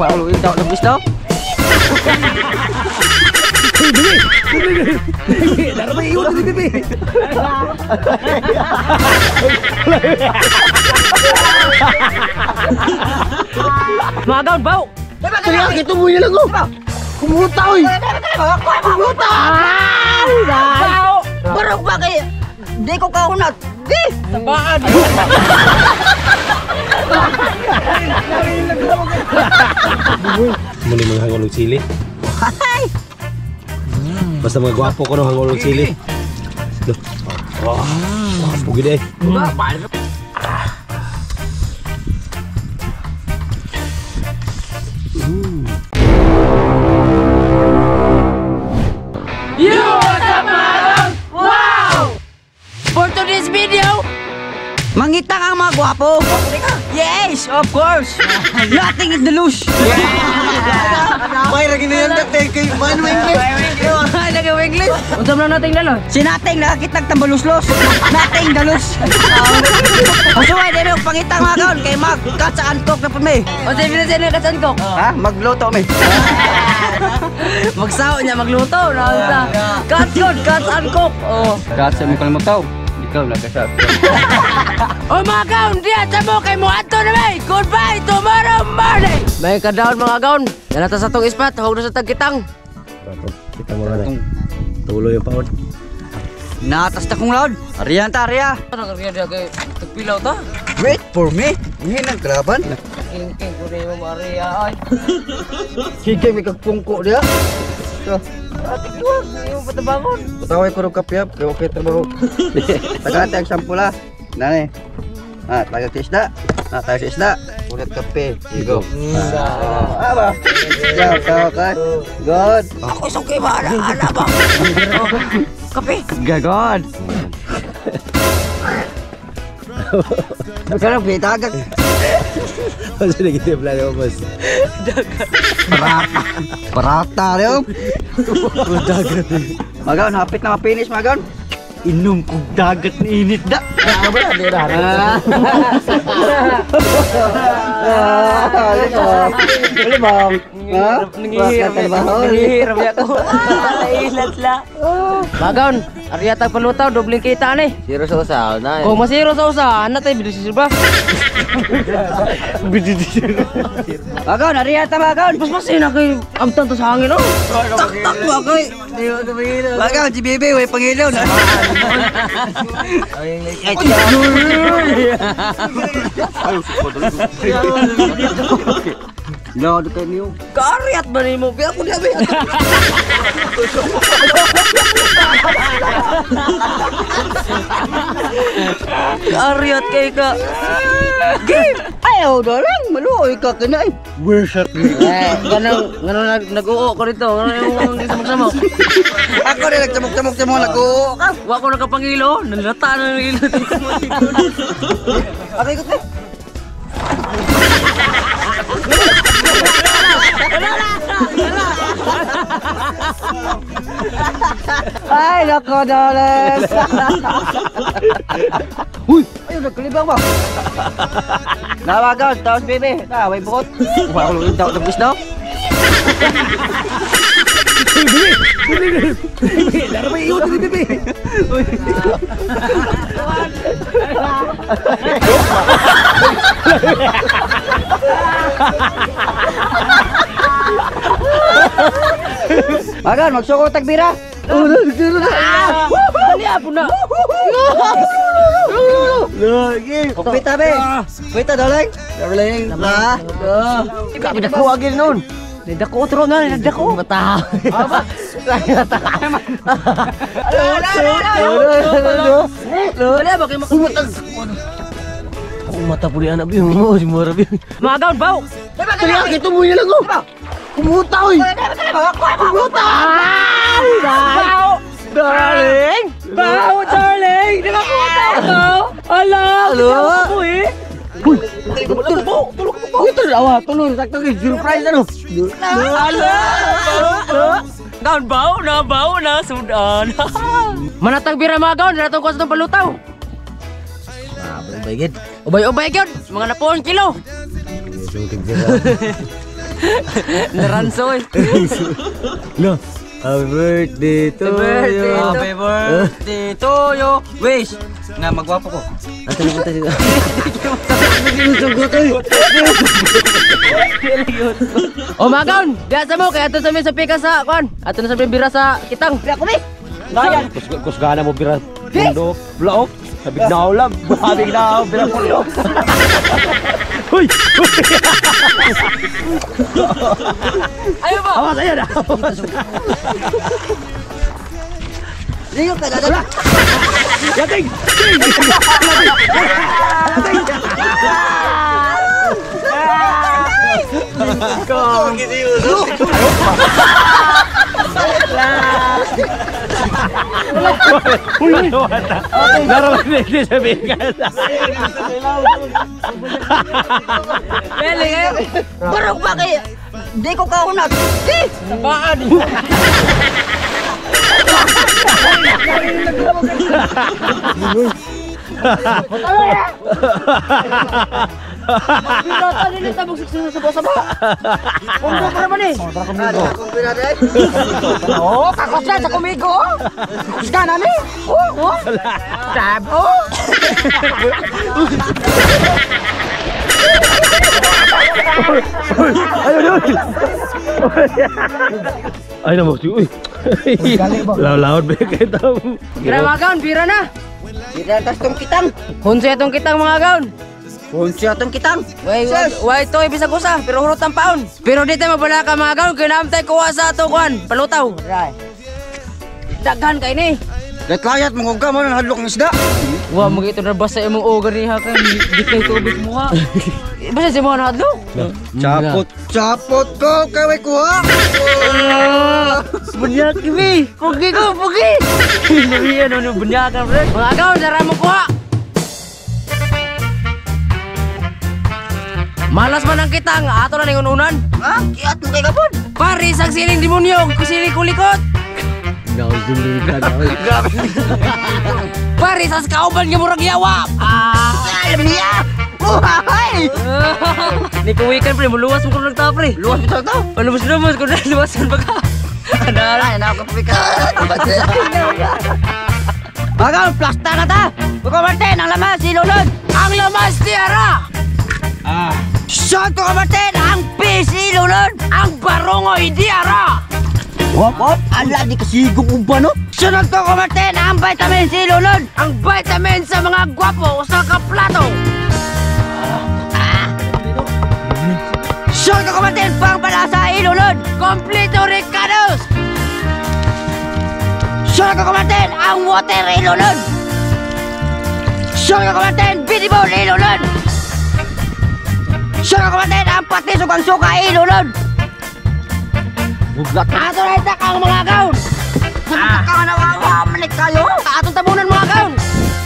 Wala ko daw ng isda. Mga gaon, baw! Kaya kita mo lang oh. Kumuta oy. Kumuta. Barog ba kay di ko kaunat. Di. Tabaan! Muli mga hangolog sili. Basta mga gwapo ko no hangolog sili. Loh. Gwapo gid eh. Yo! What's up, mga gaon? Wow! For today's video, Mangita ang mga gwapo. Yes, of course. Nothing is the loose. May lagi na yan dati kay man English. Ay, nag-English. Unsa man nating lalo? Si Nating nakakitag tambaluslos. Nating dalus. Usuway dili og pangita mga kaon kay mag sa antok na pud mi. Unsa bilang sa kasan ko? Ha? Magluto mi. Magsao niya magluto na unsa. Cut yun, cut and cook. Oh. Kat sa mi kalimutaw. Ikaw lang kasab. Oh mga gaon, diya sa mo kay mo adto na may. Goodbye tomorrow morning. May kadaon mga gaon. Dala ta sa tong ispat, hog na sa tagkitang. Kita mo na. Tuloy yung paon. Natas ta kong loud. Ariyan ta, ariya. Ano kaya diya kay tagpilaw ta? Wait for me. Ngin ang kalaban. King ko rin mo Maria ay. Sige may kagpungko diya. So, Atik tuwa, yung patabangon. pataway ko ro kapyap kay okay trabaho. Tagaan ang sampula. Nani. Ah, taga sa isda. Ah, taga sa isda. Ulit kape. Go. Ah, ba? Ciao, ciao, ka. Good. Ako isang kay ba? Ana ba? Kape. Gagon. Pero bitagag. Kasi nagtitimpla niyo boss. Parata. Parata rin. Dagat. Magaon, hapit na mapinis, magaon. Inom kog dagat ni init da. Ano ba? Ha? Nangihirap niya ko. Nailat la. Bagaon, ariya tag palutaw, dobling kita ni. Zero sa usa na. Kung masiro sa usa, ana tayo bilis ba? Bagaon, ariya ta bagaon. Mas masina kay amtan to sa hangin oh. Tak tak ba kay. Bagaon si Bebe way pangilaw na. Ay, No, kay niyo. Karyat ba nimo? Biya ko diya. Karyat kay ka. Game. Ayaw na lang, maluoy ka kana eh. Eh, ganang ganang nag-uo ko dito. Ganang yung samok-samok. Ako rin nagsamok-samok sa mga nag-uo ka. Wa ko nakapangilo, nalata na ng ilo. Aray ko te. Ay, nako, Doles. Uy, ayun, nagkalibang ba? Nawagan, tapos bebe. Na, may bukot. Wala ko lang daw ng isda. Magan, magsuko tagbira. Dali apo na. Pita be. Pita darling. Darling. Na. Kami dako agil nun. Nagdako otro na, nagdako. Mata. Dali ba kay Umatag. Mata puli anak bi mo si Mora bi. Mga gaon, baw. Kaya kita mo lang oh. Kumuta oy. Kumuta. Baw! Darling. Baw, darling! Di ba kumata ko? Ala! Alo? Ako eh! Uy, tulog. Ito awa, tulog sakto kay surprise ano. Ala! Gaon, baw na, sudan. Manatag bira mga gaon, natong ko sa itong palutaw. Ubay gid. Ubay-ubay gyud, mga napuon kilo. Naranso eh. No. Happy birthday to you. Happy birthday to you. Wish na magwapo ko. Ato na punta dito. O magaon, diya sa mo kay ato sa mi sa pika sa kuan. Ato na sa mi bira sa kitang. Bila ko mi. Bayan. Kusgana mo bira pundo. Blaok. Sabig na ulam. Sabig na bira pundo. Uy! Ayo ba? Awas ayan. Ligo ka dada. Yating! Uy! Naroon din sa bigas. Beli kayo. Barog ba kay di ko kaunat. Di. Sabaan. Pirata nila tabog sa saba-saba. Pundo pa naman eh. Oh, kakos na sa kumigo. Kusga na ni. Oh, oh. Sab, oh. Ay na mo, uy. Law-lawd ba kayo tao? Tara mga gaon, bira na. Bira tas tong kitang. Hunsi atong kitang mga gaon. Hunsi atong kitang. Way, way to ibig usa, pero hurot ang paon. Pero di tayo mabala ka mga gaon, kaya naamtay kuha sa ato kuan, palutaw. Right. Daghan kay ni. Layat mong uga mo nang hadlok ng isda. Wa mo ito na basta imong ogar ni ha kay di kay tubig mo ha. Basta si mo na hadlok. Chapot, chapot ko kay way kuha. Bunyak mi. Pugi ko, pugi. Nabiyan ano bunyakan pre. Mga gaon dara mo kuha. Malas man ang kitang, ato na ning ununan. Ha? Kiat mo kay gapon. Paris ang siling demonyo, kusiling kulikot. Grabe. Paris as kauban nga murag yawa. Ah. Ay, niya. Uhay! Ni kuwikan pre, muluwas mo kuno nagta pre. Luwas bitaw to. Ano mas luwas kuno luwasan ba ka? Ana. Ay, na ako pika. Bagaw, plasta na ta. Buko Martin, ang lamas, silulod. Ang lamas ni ara. Ah. Shot ko Martin, ang PC lulod. Ang barongoy di ara. Wop, wop, ala di kasigong uban no. Sunod ko Martin, ang vitamin C lulod. Ang vitamin sa mga gwapo usa ka plato. Shot ko Martin, pang palasa ilulod. Kompleto recados. Shot ko Martin, ang water ilulod. Shot ko Martin, binibol ilulod. Shot ko Martin, ang patis ug ang suka ilulod. Buglat. Ato na itak ang mga gaon. Ah. Kayo. Atong tabunan mga gaon.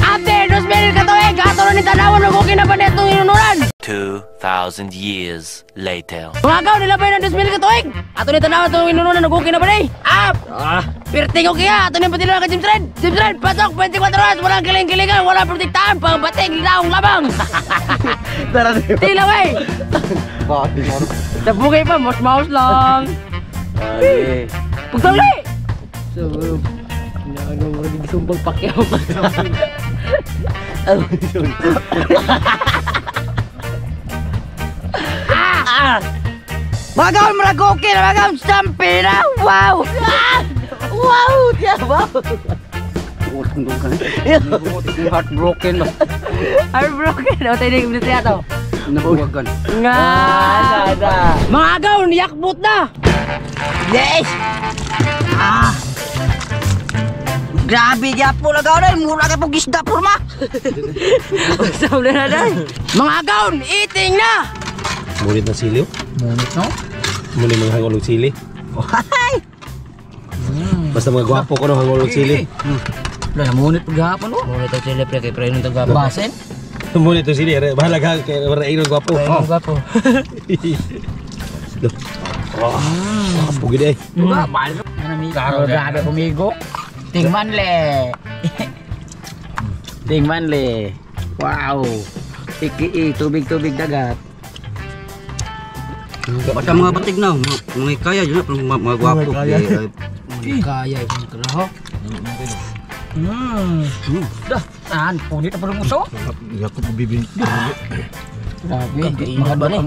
After 2000 katuig, ato na ni tanawon ug okay na ba nitong inunuran. 2,000 years later. Mga gaon, nilabay ng 2000 katuig. Ato ni tanawon itong inunuran ug okay na ba ni? Up! Ah. Pirting okay ha, ato ni patilo ka James Red. James Red, pasok 24 oras, walang kiling-kilingan, walang protektahan, pangbating, laong lamang. Tara di. Tila wey. Sa bugay pa, mas mouse lang. Ay. Pagtali! So, ano mo rin sumbang pakyaw pa. Ah! Magaw murag okay na magaw sampi na. Wow! Ah! Wow! Diya wow. Heartbroken ba? Heartbroken. O, tayo na yung ato. Nabuwagan. Nga! Mga agaw, niyakbot na! Yes! Ah! Grabe gyapon agaw na, mura ka pong isda purma. Usap na na. Mga agaw, eating na! Munit na sili. Munit no? Muli mga hangolog sili. Hay! Basta mga gwapo ko no hangolog sili. Wala, munit paghapon oh. Munit ang sili pre, kay pre nung tagwapo. Basin? Munit ang sili, bahala ka kay para gwapo. Pre nung gwapo. Oh. Gwapo gid eh. Karo grabe kumigo. Tingman le. Tingman le. Wow. Iki tubig-tubig dagat. Basta mga batig na, mga kaya yun na, mga gwapo. Kaya yung kalaho. Dah, an punit na pala muso. Grabe, mga ba ni?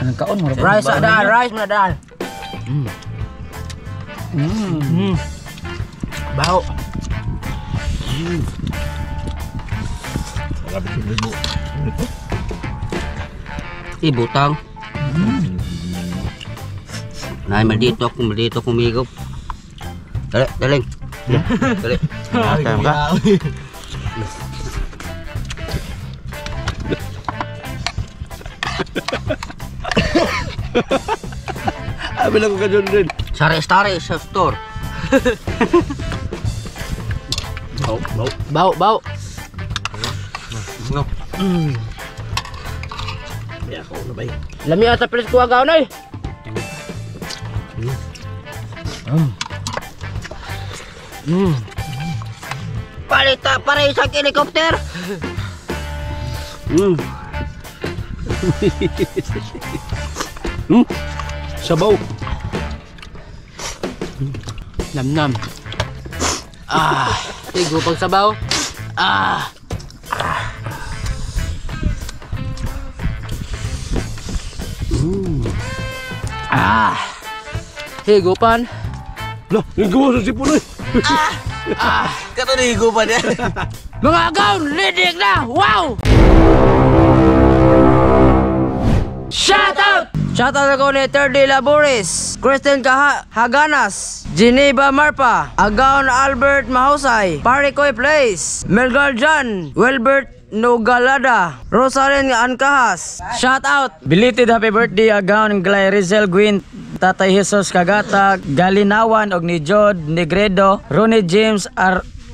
Anong kaon mo? Rice ada, rice mana dal. Bau. Ibutang. Nay, maldito ako migop. Dali, daling. Dali. Kaya ka? Abi lang ko ka din. Sari-sari sa store. Bau, bau. Bau, bau. No. Ya, ako na ba? Lami ata pilit ko agaw nay. Palita para isang helicopter. Sabaw. Nam nam. Ah, tigo pag sabaw. Ah. Ah. Higupan. Lah, yung gawa sa sipon eh. Kato na higupan niya. Mga agaw, lidig na! Wow! Shout out! Shout out ako ni Terdy Labores, Kristen Kaha Haganas, Geneva Marpa, Agaon Albert Mahusay, Paricoy Place, Melgar John, Wilbert Nogalada, Rosalind Ancahas. Shout out! Belated happy birthday agaon Glay Rizel Gwyn, Tatay Jesus Kagata, Galinawan og ni Jod Negredo, Ronnie James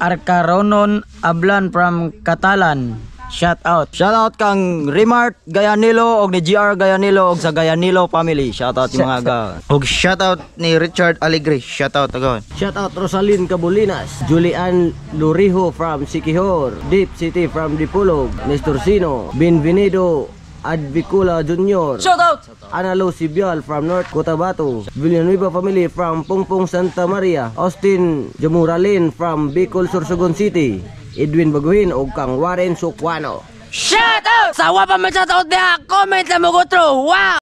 Arcaronon Ablan from Catalan. Shout out. Shout out kang Remart Gayanilo og ni GR Gayanilo og sa Gayanilo family. Shout out yung mga agaw. Og shoutout ni Richard Alegre. Shoutout agaw. Shout out Rosalyn Cabulinas, Julian Lurijo from Sikihor, Deep City from Dipolog, Nestor Sino, Benvenido Advicula Jr. Shout out! Ana Lu Sibial from North Cotabato, Villanueva family from Pongpong Santa Maria, Austin Jamuralin from Bicol Sorsogon City, Edwin Baguhin og kang Warren Sukwano. Shout out! Sawa pa man shout out niya, comment lang mo gutro. Wow!